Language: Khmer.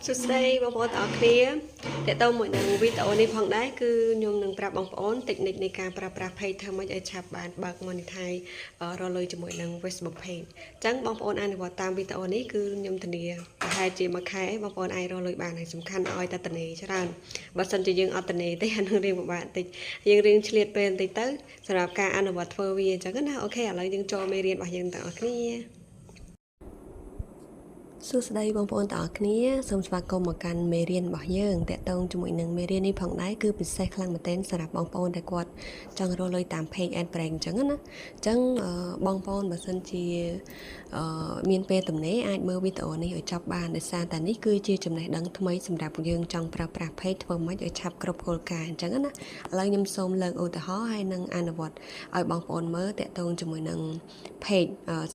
សួស្តីបងប្អូនទាំងអស់គ្នាតើតើមួយនឹងវីដេអូនេះផងដែរគឺខ្ញុំនឹងប្រាប់បងប្អូនតិចនិចនៃការប្រើប្រាស់ page ធ្វើម៉េចឲ្យឆាប់បានបើក monetize រកលុយជាមួយនឹង Facebook page អញ្ចឹងបងប្អូនអនុវត្តតាមវីដេអូនេះគឺខ្ញុំធានាប្រហែលជាមួយខែបងប្អូនអាចរកលុយបានហើយសំខាន់ឲ្យតែតនេច្រើនបើសិនជាយើងអត់តនេទេអានឹងរៀងពិបាកបន្តិចយើងរៀងឆ្លៀតពេលបន្តិចទៅសម្រាប់ការអនុវត្តធ្វើវាអញ្ចឹងណាOK ឥឡូវយើងចូលមេរៀនរបស់យើងទាំងអស់គ្នា សួស្តីបងប្អូនទាំងអស់គ្នាសូមស្វាគមន៍មកកាន់មេរៀនរបស់យើងតាក់ទងជាមួយនឹងមេរៀននេះផងដែរគឺពិសេសខ្លាំងមែនទែនសម្រាប់បងប្អូនដែលគាត់ចង់រកលុយតាម page ad brand អញ្ចឹងណាអញ្ចឹងបងប្អូនបើសិនជាមានពេលទំនេរអាចមើលវីដេអូនេះឲ្យចប់បានដោយសារតែនេះគឺជាចំណេះដឹងថ្មីសម្រាប់យើងចង់ប្រើប្រាស់ page ធ្វើម៉េចឲ្យឆាប់គ្រប់គោលការណ៍អញ្ចឹងណាឥឡូវខ្ញុំសូមលើកឧទាហរណ៍ហើយនឹងអនុវត្តឲ្យបងប្អូនមើលតាក់ទងជាមួយនឹង page